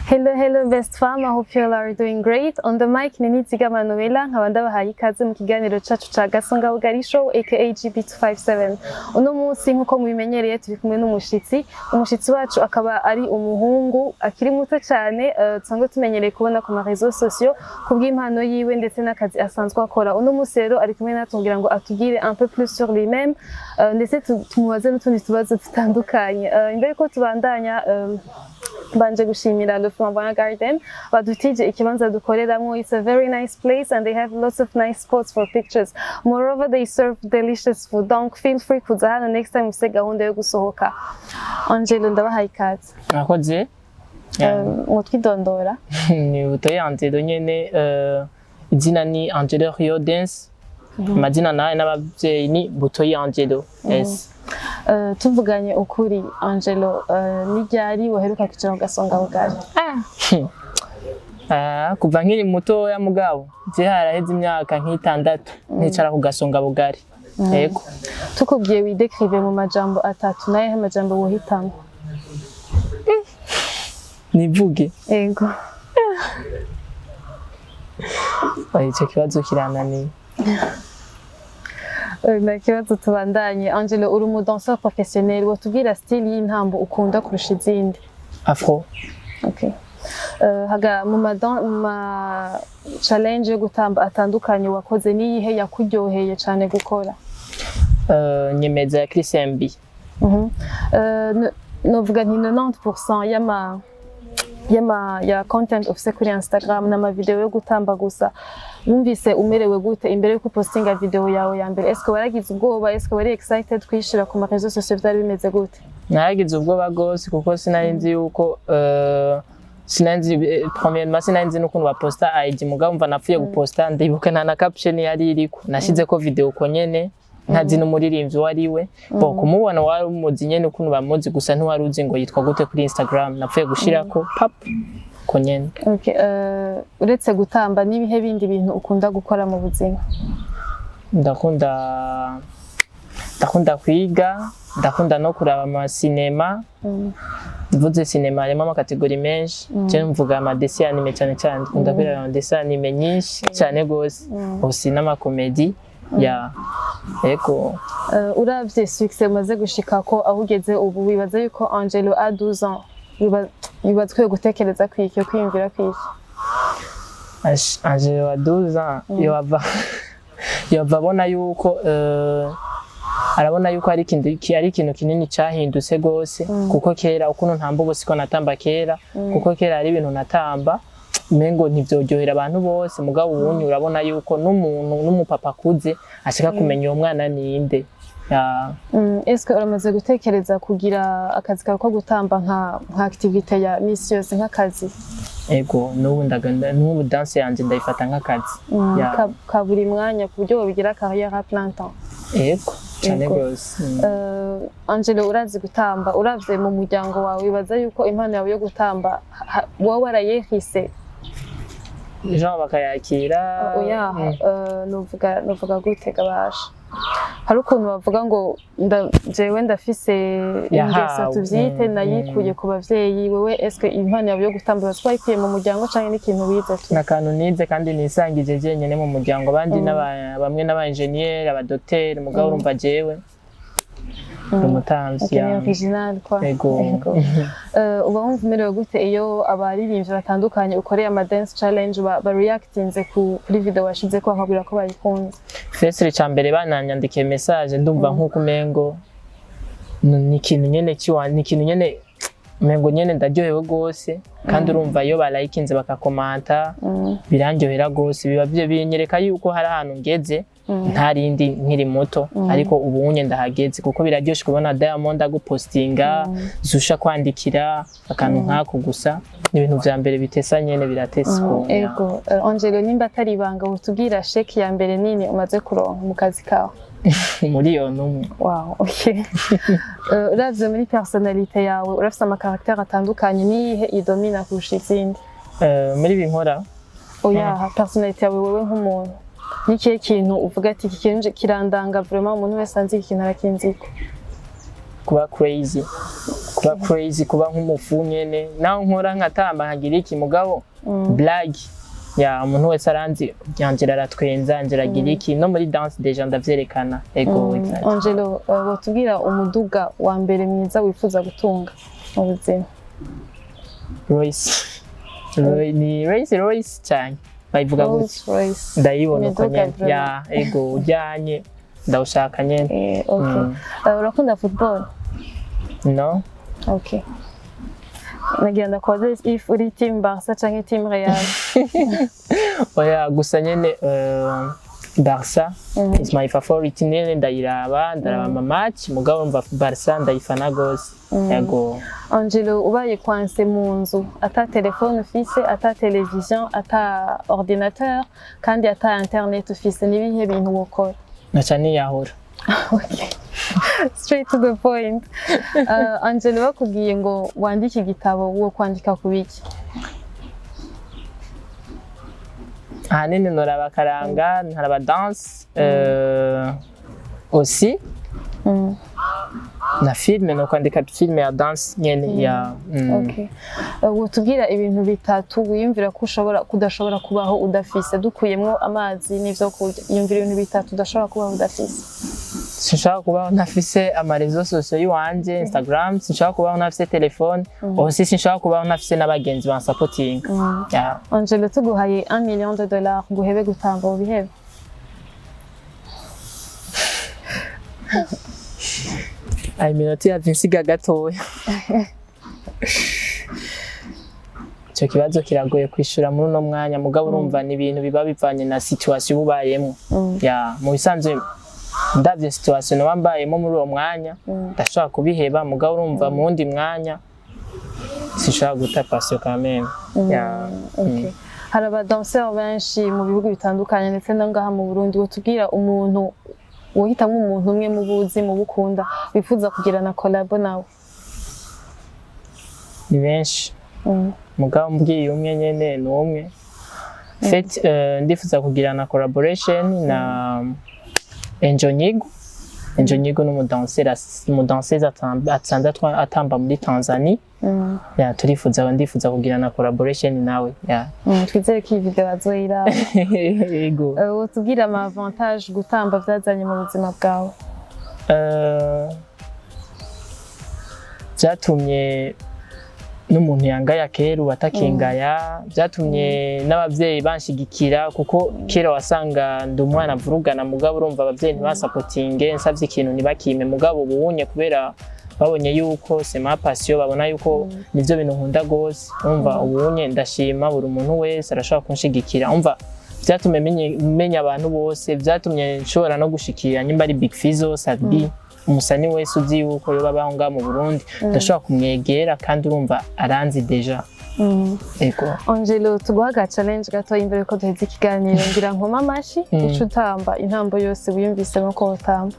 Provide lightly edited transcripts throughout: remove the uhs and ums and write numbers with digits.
Hello, hello, best fam. I hope you all are doing great. On the mic ni Niziga Manuela, nkaba ndabahaye ikaze mu kiganiro cacu ca Gasonga Bugari Show aka GB257. Uno munsi, nkuko mubimenyereye, turi kumwe n'umushitsi. Umushitsi wacu akaba ari umuhungu akiri muto cyane, dusanzwe tumenyereye kubona ku ma réseaux sociaux kubw'impano yiwe ndetse n'akazi asanzwe akora. Uno munsi rero ari kumwe natwe kugira ngo atubwire un peu plus sur lui-même, ndetse tumubaze n'utundi tubazo tutandukanye. Imbere yuko tubandanya, mbanje gushimira Le Flamboyant Garden badutije ikibanza dukoreramo. It's a very nice place and they have lots of nice spots for pictures. Moreover, they serve delicious food, donc feel free kuza hano next time ufise gahunda yo gusohoka. Angelo, ndabahaye ikaze. Mwakoze. Mwotwidondora? Ni Butoyi Angelo nyene, izina ni Angelo Rio Dance, amazina nawe n'abavyeyi ni Butoyi Angelo, yes. Tuvuganye ukuri, Angelo, ni ryari waheruka kwicara ku gasonga bugari? Ah, kuva nkiri mutoya, mugabo je haraheze imyaka nk'itandatu nkicara ku gasonga bugari, yego. Tukubwiye widécrive mu majambo atatu, naye amajambo wohitamo? Nivuge? Ego. Oya, ico kibazo kirananiye. Nta kibazo, tubandanye. Angelo, uri umudanseur professionnel, watubwira style y'intambo ukunda kurusha izindi? Afro. Okay. Haga mu ma challenge yo gutamba atandukanye wakoze, niyihe yakuryoheye cyane gukora? Nyemeza ya Chris MB. Novuga nti 90% y'ama ya content ufise kuri Instagram n'ama video yo gutamba gusa. Wumvise umerewe gute imbere yuko upostinga video yawe ya mbere? Est-ce que waragize ubwoba? Est-ce que wari excited kuyishira ku ma réseaux sociaux? Vyari bimeze gute? Naragize ubwoba rwose kuko sinari nzi yuko sinari nzi, premièrement sinari nzi n'ukuntu baposta IG. Mugabo mva napfuye guposta, ndibuka nta na caption yari iriko, nashizeko video uko nyene, ntazi n'umuririmbyi uwo ari we. Bo kumubona wari umuzi nyene ukuntu bamuzi gusa, ntiwari uzi ngo yitwa gute kuri Instagram. Napfuye gushirako pap uko nyene. Okay, uretse gutamba, n'ibihe bindi bintu ukunda gukora mu buzima? Ndakunda kwiga, ndakunda no kuraba amasinema. Mvuze sinema harimo amacatégories menshi, je mvuga amadessins animés cyane cyane. Ndakunda kureba amadessins animés nyinshi cyane gose, aussi n'amacomédies ya, ego. Uravye succès umaze gushikako, aho ugeze ubu, wibaza yuko Angelo a 12 ans wibaza ukwiye gutekereza kwiki, kwiyumvira kwiki? Angelo wa 12 ans yoba abona yuko arabona yuko ari ikintu kinini cyahindutse gose, kuko kera ukuntu ntamba ubu siko natamba kera, kuko kera hari ibintu natamba umengo ntivyoryohera abantu bose. Mugabo ubunye urabona yuko n'umuntu n'umupapa akuze ashaka kumenya uwo mwana ninde ya. Est-ce que uramaze gutekereza kugira akazi kawe ko gutamba nka activité ya misi yose, nk'akazi? Ego, n'ubu ndagenda, n'ubu danse yanje ndayifata nk'akazi. Ya. Ka buri mwanya, ku buryo wobigira carrière à plein temps? Ego, cane Ego. gose. Angelo, urazi gutamba. Uravye mu muryango wawe, wibaza yuko impano yawe yo gutamba wowe warayehise? Jean bakayakira? Oya. Nuvuga gute gabasha, hari ukuntu bavuga ngo jewe ndafise ingeso Yahawe. tuvyite nayikuye ku bavyeyi. Wewe, eske impano yawe yo gutamba uba wayikuye mu muryango canke n'ikintu wize tu? N'akantu nize kandi nisangije jenyene mu muryango. Abandi bamwe n'aba ingénieur, abadocteur, mugabo urumva jewe ndi umutamvyi. Okay, ni Ya. original quoi. Ego. Ego. Uba wumva umerewe gute iyo abaririmbyi batandukanye ukoreye ama dance challenge ba reactinze kuri video washizeko, bakabwira ko bayikunze? Fesire ca mbere bananyandikiye message, ndumva nk'uko umengo ni ikintu nyene kiwa, ni ikintu nyene umengo nyene ndaryohewe gose. Kandi urumva iyo barayikinze bakakomanta, birandyohera gose. Biba binyereka yuko hari ahantu ngeze ntarindi nkiri muto, ariko ubu ndahageze, kuko biraryoshe kubona Diamond agupostinga, Zusha kwandikira akantu nk'ako gusa. Ni ibintu vya mbere bitesa nyene, biratesa ukuntu. Ego. Angelo, nimba atari ibanga, utubwira chèque ya mbere nini umaze kuronka mu kazi kawe? 1 million. Wow, okay. Uravye muri personnalité yawe, urafise amacaractères atandukanye, niyihe idomina kurusha izindi? Muri ibi nkora? Oya, personnalité yawe wewe nk'umuntu, ni ikihe kintu uvuga ati iki kintu kirandanga vraiment, umuntu wese anzi iki kintu arakinziko? Kuba crazy. Kuba crazy, kuba nk'umufu nyene, naho nkora nkatamba nkagira iki, mugabo blague ya umuntu wese aranzi, Angelo aratwenza, Angelo agira iki, no muri danse déjà ndavyerekana, ego, exact. Angelo, wotubwira umuduga wa mbere mwiza wifuza gutunga mu buzima? Royce. Ni Royce, Royce cyane bayivuga gutya. Rolls Royce. Ndayibona uko Imiduga nyene. vraiment. Ya, ego, ujyanye ndawushaka nyene. Okay. Urakunda football? No. Okay. Nagira ndakubaze if uri team Barca canke team Real. Oya, gusa nyene Barca is my favorite nyene, ndayiraba, ndaraba ama match, mugabo mva Barca ndayifana gose, yego. Angelo, ubaye coincé mu nzu ata telefone ufise, ata television, ata ordinateur kandi ata internet ufise, nibihe bintu wokora? Naca niyahura. Okay. Straight to the point. Angelo, bakubwiye ngo wandike igitabo, wo kwandika ku biki? Ahanini noraba akaranga, nkaraba danse aussi na filme, no kwandika filme ya danse nyene ya. Okay. Wotubwira ibintu bitatu wiyumvira ko ushobora kudashobora kubaho udafise, dukuyemwo amazi n'ivyo kurya. Yumvira ibintu bitatu udashobora kubaho udafise. Sinshobora kubaho ntafise ama réseaux sociaux yiwanje, Instagram, sinshobora kubaho ntafise telefone aussi, sinshobora kubaho ntafise n'abagenzi bansapotinga. Yeah. Angelo, tuguhaye 1 million de dollars ngo uhebe gutamba, ubihebe? Ayo minota yavye nsiga gatoya. Ico kibazo kiragoye kwishura muri uno mwanya, mugabo urumva ni ibintu biba bivanye na situation uba ubayemwo. Ya, mu bisanzwe ndavye situation noba mbayemo muri uwo mwanya, ndashobora kubiheba, mugabo urumva mu wundi mwanya sinshobora guta passion quand même. Ya. Okay. Hari abadanseur benshi mu bihugu bitandukanye ndetse no ngaha mu Burundi, wotubwira umuntu wohitamwo, umuntu umwe mu buzi mu bukunda wifuza kugirana collabo nawe? Ni benshi, mugabo mbwiye umwe nyene ni umwe. Fait, ndifuza kugirana collaboration na Angel Nyigo. Angel Nyigo ni umudanseur asanzwe atamba muri Tanzania. Ya, turifuza, ndifuza kugirana collaboration nawe, ya. Twizere ko iyi video bazoyiraba. Yego. Wotubwira ama avantage gutamba vyazanye mu buzima bwawe? Byatumye n'umuntu yangaya kera ubu atakingaya, byatumye n'ababyeyi banshigikira, kuko kera wasanga ndi umwana avurugana, mugabo urumva ababyeyi ntibasapotinge, nsabye ikintu ntibakime, mugabo ubunye kubera babonye yuko c'est ma passion, babona yuko nivyo bintu nkunda gose, umva ubunye ndashima, buri muntu wese arashobora kunshigikira. Umva byatumye menya abantu bose, byatumye nshobora no gushikira nyimba ari Big Fizzo, Sadbi, umusani wese uzi yuko yoba abaho ngaha mu Burundi, ndashobora kumwegera kandi urumva aranzi déjà. Ego. Angelo, tuguha aga challenge gato imbere ko duheza ikiganiro. Ngira nkoma amashi, uca utamba intambo yose wiyumvisemo ko wotamba.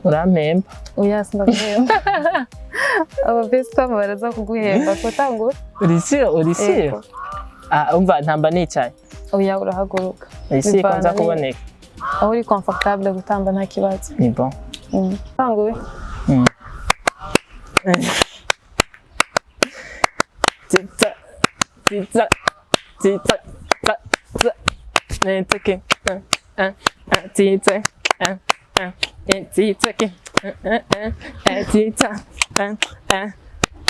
Urampemba? Oya, sindaguhemba. Aba best fam baraza kuguhemba kutangura. Uri sûr? Uri sûr? Ego. Ah, umva ntamba nicaye? Oya, urahaguruka. Uri sûr ko Bivana nza kuboneka? Aho uri comfortable gutamba nta kibazo. Ni bon. Tanguye. Tita tita tita ta ta ne take tita tita ke tita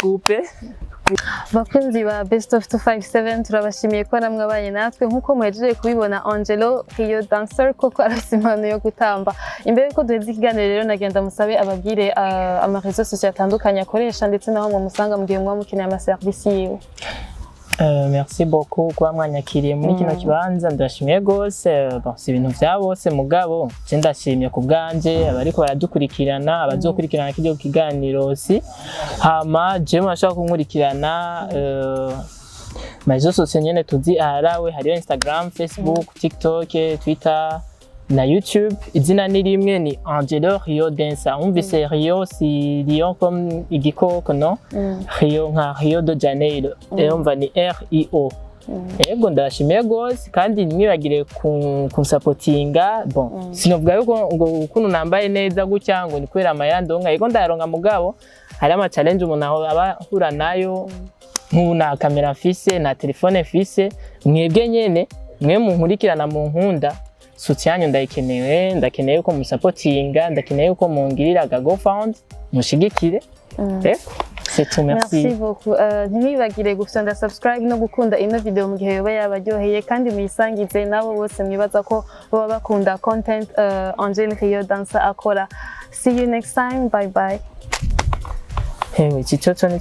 coupe. Bakunzi ba Best of 257, turabashimiye ko namwe abanye natwe. Nk'uko muhejeje kubibona, Angelo Rio Dancer koko arafise impano yo gutamba. Imbere yuko duheza ikiganiro rero, nagenda musabe ababwire ama réseaux sociaux atandukanye akoresha ndetse naho mwamusanga mu gihe muba mukeneye amaserivisi yiwe. Merci beaucoup kuba mwanyakiriye muri kino kibanza, ndashimiye gose. Bon, si ibintu vya bose, mugabo je ndashimye ku bwanje, abariko baradukurikirana, abazokurikirana kiryo kiganiro si hama je murashobora kunkurikirana ma réseaux sociaux nyene tuzi aharawe, hariyo Instagram, Facebook, TikTok, Twitter na YouTube. Izina ni rimwe, ni Angelo Rio Dancer. Umvise Rio, si Lion comme igikoko, no, Rio nka Rio de Janeiro. Umva ni Rio. Ego, ndashimiye gose kandi ntimwibagire kunsapotinga. Bon, sinovuga yuko ngo ukuntu nambaye neza gutya ngo ni kubera amahera ndonka, yego ndayaronka, mugabo Hari ama challenge umuntu aho aba ahura nayo. Nk'ubu nta kamera mfise, nta telefone mfise. Mwebwe nyene mwe munkurikirana, mu nkunda, soutien yanyu ndayikeneye. Ndakeneye ko musapotinga, ndakeneye ko mungirira aga GoFund, mushigikire. Ego, c'est tout, merci. Merci beaucoup. Ntimwibagire gufyonda subscribe no gukunda ino video mu gihe yoba yabaryoheye, kandi muyisangize nabo bose mwibaza ko baba bakunda content Angel Rio Dancer akora. See you next time. Bye bye. Hewe, iki cyo ni